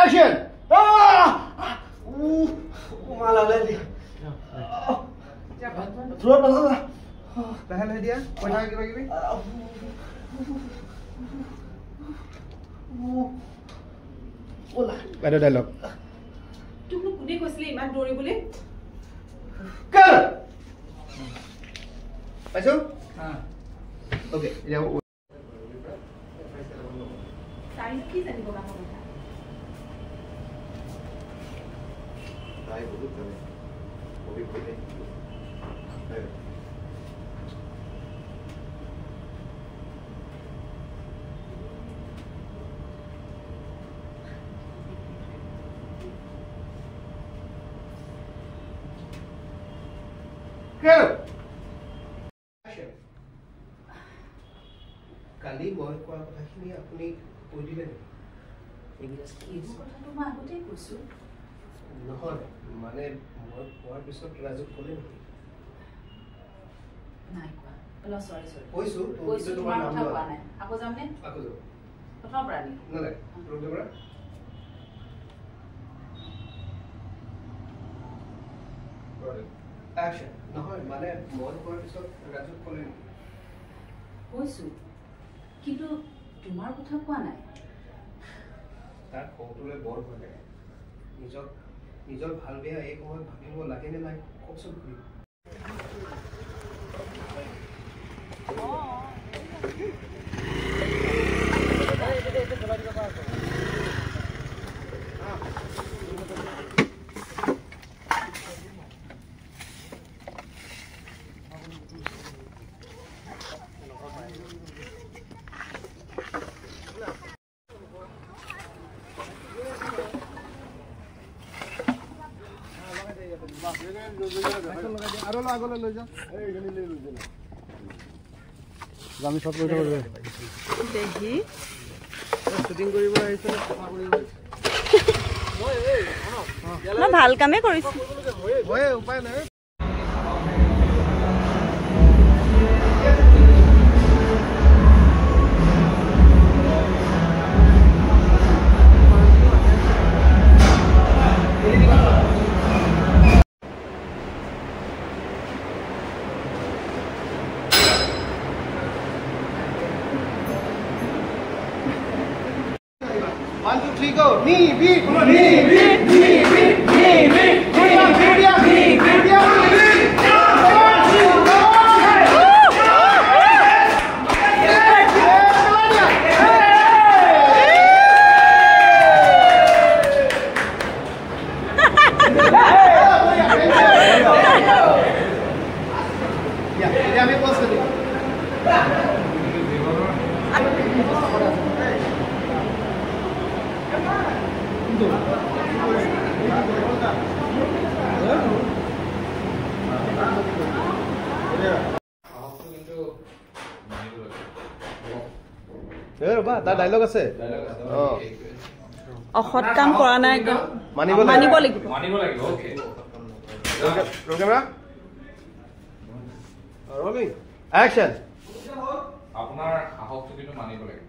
Action! লাহে লাহে দিয়া, কৈ থাকা কিবা কিবি। বাইদেউ ডাইলগ। তুমি কোনে কৈছিলে ইমান দৌৰিবলৈ? পাইছো? অ'কে। তাই কি জানিব কামৰ কথা? তাই বহুত জানে। কালি মই কোৱা কথাখিনি আপুনি কৈ দিলে নেকি? কথাটো মই আগতেই কৈছোঁ। নহয়, মানে মই কোৱাৰ পিছত ৰাজুক ক'লে নেকি? নাই কোৱা। চৰি চৰি, কৈছোঁ কৈছোঁ, তোমাৰ কথা কোৱা নাই। আকৌ যামনে? আকৌ যাম। প্ৰথমৰ পৰা নেকি? নালাগে, ৰোল কেমেৰা। একশ্যন। নহয়, মানে মই কোৱাৰ পিছত ৰাজুক ক'লে নেকি? কৈছোঁ, কিন্তু তোমাৰ কথা কোৱা নাই। তাৰ খংটোলৈ বৰ ভয় লাগে। নিজক নিজৰ ভাল বেয়া এই সময়ত ভাবিব লাগে নে নাই কওকচোন খুৰী। আৰু আগলৈ লৈ যাওঁ। আমি চব লৈ যাব। শ্বুটিং কৰিব আহিছে। মই ভাল কামেই কৰিছোঁ। উপায় নাই। One, two, three, go. Knee, beat, knee, beat, knee, beat, knee, beat, knee, beat, knee, beat, knee, beat. Yeah, আমি pause কৰি। তাৰ ডাইলগ আছে। অসৎ কাম কৰা নাই, মানিব লাগিব। মানিব লাগিব। Okay, roll camera, rolling, action. আপোনাৰ সাহসটো কিন্তু মানিব লাগিব।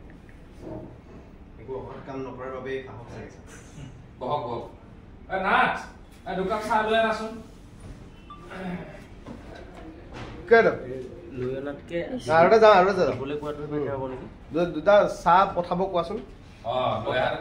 একো অসৎ কাম নকৰাৰ বাবে সাহস লাগিছে। বহক বহক। এ নাথ, এ দুকাপ চাহ লৈ আনাচোন। আৰু এটা যাওঁ, আৰু এটা যাওঁ। দুটা চাহ পঠাব কোৱাচোন। অ, লৈ আহা।